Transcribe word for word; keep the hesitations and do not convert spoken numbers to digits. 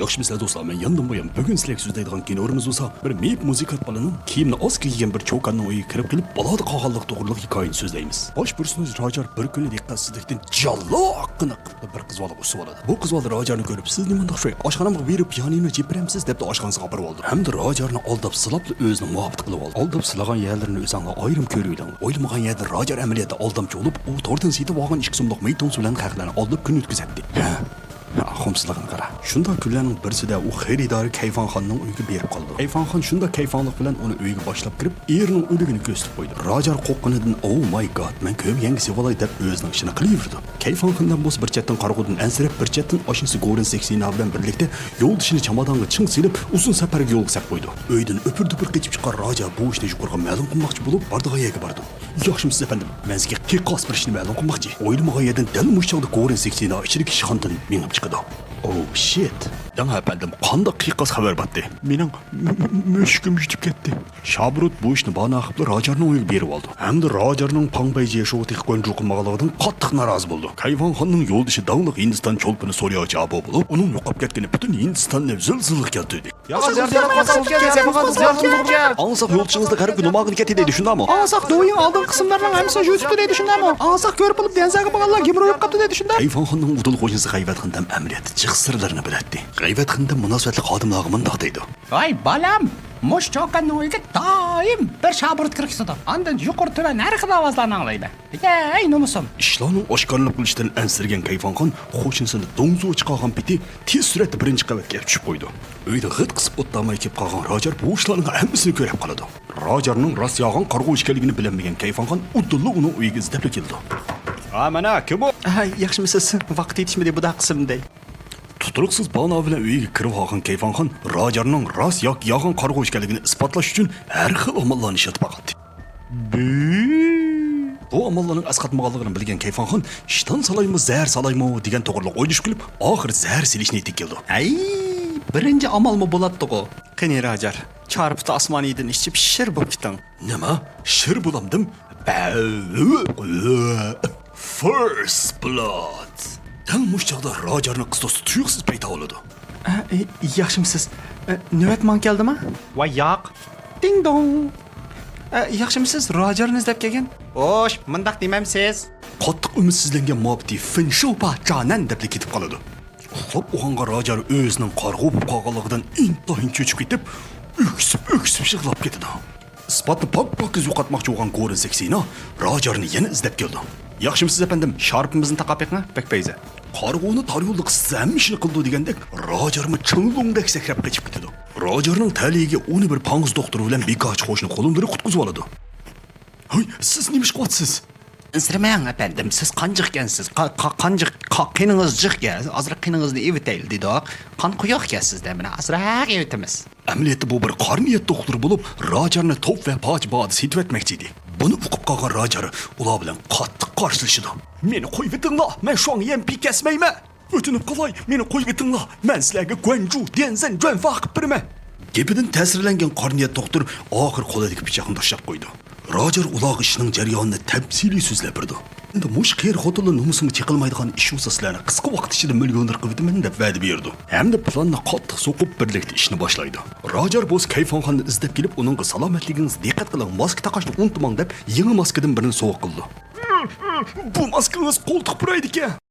ياخشىمۇسىلەر دوستلار، مەن ياندىن بۇيان. بۈگۈن سىلەرگە سۆزلەيدىغان كىنورىمىز بولسا، بىر مېيىپ مۇزىكانت بالىنىڭ كىيىمىنى ئاز كىيگەن بىر چوكاننىڭ ئۆيىگە كىرىپ قېلىپ، بالادا قالغانلىقى توغرىلىق ھېكايىنى سۆزلەيمىز. باش پېرسوناژ راجار بىر كۈنى دىققەتسىزلىكتىن جالاققىنە قىپلا بىر قىز بالىغا ئۇسسۇپ ئالىدۇ. بۇ قىز بالا راجارنى كۆرۈپ، «سىز نېمانداق شوي، ئاشخانامغا بېرىپ پىيانىنو چېپىرەمسىز؟» دەپلا ئاشخانىسىغا ئاپىرىۋالىدۇ. ھەمدە راجارنى ئالداپ سىلاپلا ئۆزىنى مۇۋاپىق قىلىۋالدى. ئالداپ سىلىغان يەرلىرىنى ئۆزۈڭلار ئايرىم كۆرۈۋېلىڭلار. ئويلىمىغان يەردە راجار ئەمەلىيەتتە ئالدامچى بولۇپ، ئۇ توردىن سېتىۋالغان ئىككى سوملۇق مېيتوڭسى بىلەن خەقلەرنى ئالداپ كۈن ئۆتكۈزەتتى. ھە، ئاخۇمسىزلىقىنى قارا. شۇنداق كۈنلەرنىڭ بىرسىدە ئۇ خېرىدارى كەيفانخاننىڭ ئۆيىگە بېرىپ قالىدۇ. كەيفانخان شۇنداق كەيفاڭلىق بىلەن ئۇنى ئۆيگە باشلاپ كىرىپ، ئېرىنىڭ ئۆلۈكىنى كۆرسىتىپ قويىدۇ. راجار قورققىنىدىن، «Oh my God، مەن كۆرمىگەنگە سېۋىلاي» دەپ ئۆزىنىڭ ئىشىنى قىلىۋېرىدۇ. كەيفانخان بولسا بىر چەتتىن قارىغۇدىن ئەنسىرەپ، بىر چەتتىن ئاشنىسى گورىن سېكسىنا بىلەن بىرلىكتە يولدىشىنى چامادانغا چىڭ سېلىپ، ئۇزۇن سەپەرگە يولغا سەپ قويىدۇ. ئۆيدىن ئۈپۈر-دۈپۈر قېچىپ چىققان راجار بۇ ئىشنى يۇقىرىغا مەلۇم قىلماقچى بولۇپ، بارىدىغان يەرگە بارىدۇ. ياخشىمۇسىز ئەپەندىم، مەن سىزگە قىيقاس بىر ئىشنى مەلۇم قىلماقچى. ئويلىمىغان يەردىن دەل مۇشۇ چاغدا گورىن سېكسىنا ئىچىدىكى ئىشخانىدىن مېڭىپ چىقىدۇ. Oh shit! دەڭ ئەپەندىم، قانداق قىيقاس خەۋەر بارتى؟ مېنىڭ مۈ-، مۈ-، مۈشۈكۈم يۈتۈپ كەتتى. شابرۇت بۇ ئىشنى بانە قىپلا راجارنىڭ ئۆيىگە بېرىۋالىدۇ. ھەمدە راجارنىڭ پاڭبەي جيېشۇغا تېخى گۇەنجۇ قىلمىغانلىقىدىن قاتتىق نارازى بولىدۇ. كەيفانخاننىڭ يولدىشى داڭلىق ھىندىستان چولپىنى سوريا جابو بولۇپ، ئۇنىڭ يوقاپ كەتكىنى پۈتۈن ھىندىستاننى زىلزىلىگە كەلتۈردى. ئاڭساق يولدىشىڭىزنى غەربكە نوماغىن كەتتى دەيدۇ، شۇنداقمۇ؟ ئاڭساق دويىڭ ئالدىنقى قىسىملىرىنىڭ ھەممىسىنى يۇتۇپتۇ دەيدۇ، شۇنداقمۇ؟ ئاڭساق كۆرپىلىپ دېڭىزلارغا بارغانلار گېمرويۇپ قاپتۇ دەيدۇ، شۇنداق؟ كەيفانخاننىڭ ئۇدۇل قوشنىسى غەيۋەتخان تام ئەمەلىيەتتە جىق سىرلىرىنى بىلەتتى. غەيۋەتخان تام مۇناسىۋەتلىك خادىملارغا مۇنداق دەيدۇ. ۋاي بالام، مۇشۇ چوكاننىڭ ئۆيىگە دائىم بىر شابرۇت كىرىپ كېتىدۇ. ئاندىن يۇقىرى تۆۋەن ھەر خىل ئاۋازلارنى ئاڭلايمەن. ھەي نومۇسۇم! ئىشلارنىڭ ئاشكارىلىنىپ قېلىشىدىن ئەنسىرىگەن كەيفانخان قوشنىسىنى دوڭزۇغا چىقارغان پېتى تېز سۈرئەتتە بىرىنچى قەۋەتكە ئېلىپ چۈشۈپ قويىدۇ. ئۆيدە غىت قىسىپ ئولتۇرالماي كېلىپ قالغان راجار بۇ ئىشلارنىڭ ھەممىسىنى كۆرۈپ قالىدۇ. راجارنىڭ راست ياغان قارىغۇ ئىكەنلىكىنى بىلەلمىگەن كەيفانخان ئۇدۇللا ئۇنىڭ ئۆيىگە ئىزدەپلا كېلىدۇ. ھا، مانا، كىم ئۇ؟ ھە، ياخشىمۇسىز؟ ۋاقىت يېتىشمىدى، بۇدا قىسىم دەي. تۇتۇرۇقسىز بانا بىلەن ئۆيىگە كىرىۋالغان كەيفانخان راجارنىڭ راست ياكى ياغان قارىغۇ ئىكەنلىكىنى ئىسپاتلاش ئۈچۈن ھەر خىل ئاماللارنى ئىشلىتىپ باقاتتى. بۈ. بۇ ئاماللارنىڭ ئەسقاتمىغانلىقىنى بىلگەن كەيفانخان، «ئىشتان سالايمۇ، زەھەر سالايمۇ؟» دېگەن توغرىلىق ئويلىشىپ كېلىپ، ئاخىرى زەھەر سېلىشنى يېتىپ كېلىدۇ. ھەي، بىرىنچى ئامالمۇ بولاتتىغۇ. قېنى، راجار، چارپىتى ئاسمانىيدىن ئىچىپ شىر بولۇپ كېتىڭ. نېمە؟ شىر بولامدىم؟ بەۋ. First blood. دەل مۇشۇ چاغدا راجارنىڭ قىز دوستى تۇيۇقسىز پەيدا بولىدۇ. ئە، ئە، ياخشىمۇسىز؟ ئە، نۆۋەت ماڭا كەلدىما؟ ۋاي ياق. دىڭ دوڭ. ئە، ياخشىمۇسىز؟ راجارنى ئىزدەپ كەلگەن. خوش، مۇنداق دېمەمسىز؟ قاتتىق ئۈمىدسىزلەنگەن مۇھەببىتى فىنشۇپا جانەن دەپلا كېتىپ قالىدۇ. ئۇخلاپ ئويغانغان راجار ئۆزىنىڭ قارىغۇ بولۇپ قالغانلىقىدىن ئىنتايىن چۆچۈپ كېتىپ، ئۆكسۈپ-ئۆكسۈپ يىغلاپ كېتىدۇ. ئىسپاتنى پاك-پاكىز يوقاتماقچى بولغان گورىن سېكسىنا راجارنى يەنە ئىزدەپ كېلىدۇ. ياخشىمۇسىز ئەپەندىم، شارپىمىزنى تاقاپ بېقىڭ، بەك پەيزى. قارىغۇنى تار يولدا قىستىسا ھەممە ئىشنى قىلىدۇ دېگەندەك، راجارمۇ چىڭلۇڭدەك سەكرەپ قېچىپ كېتىدۇ. راجارنىڭ تەلىيىگە ئۇنى بىر پاڭزى دوختۇر بىلەن بىكارچى قوشنا قولۇملىرى قۇتقۇزۇۋالىدۇ. ھاي، سىز نېمە ئىش قىلىۋاتىسىز؟ ئەنسىرىمەڭ ئەپەندىم، سىز قان جىقكەنسىز. قا-، قا-، قان جىق، قا-، قېنىڭىز جىقكەن. ئازراق قېنىڭىزنى ئېۋىتەيلى دېدۇق. قان قويۇقكەنسىز دە، مانا ئازراق ئېۋىتىمىز. ئەمەلىيەتتە بۇ بىر قارا نىيەت دوختۇرى بولۇپ، راجارنى توپ ۋە پاچ باھادا سېتىۋەتمەكچى ئىدى. بۇنى ئۇقۇپ قالغان راجار ئۇلار بىلەن قاتتىق قارشىلىشىدۇ. مېنى قويۇۋېتىڭلار، مەن شۇڭا يەنپىي كەسمەيمەن. ئۆتۈنۈپ قالاي، مېنى قويۇۋېتىڭلار، مەن سىلەرگە گۇەنجۇ، ديەنزەن، جۈەنفا قىلىپ بېرىمەن. گېپىدىن تەسىرلەنگەن قارا نىيەت دوختۇر ئاخىر قولىدىكى پىچاقنى تاشلاپ قويىدۇ. راجار ئۇلارغا ئىشنىڭ جەريانىنى تەپسىلىي سۆزلەپ بېرىدۇ. ئەمدى مۇشۇ قېرى خوتۇنلا نومۇسۇمغا چېقىلمايدىغان ئىش بولسا سىلەرنى قىسقا ۋاقىت ئىچىدە مىليونېر قىلىۋېتىمەن دەپ ۋەدە بېرىدۇ. ھەمدە پىلاننى قاتتىق سوقۇپ بىرلىكتە ئىشنى باشلايدۇ. راجار بولسا كەيفانخاننى ئىزدەپ كېلىپ ئۇنىڭغا سالامەتلىكىڭىزگە دىققەت قىلىڭ، ماسكا تاقاشنى ئۇنتۇماڭ دەپ يېڭى ماسكىدىن بىرنى سوۋغا قىلىدۇ. بۇ ماسكىڭىز قولتۇق پۇرايدىكەن.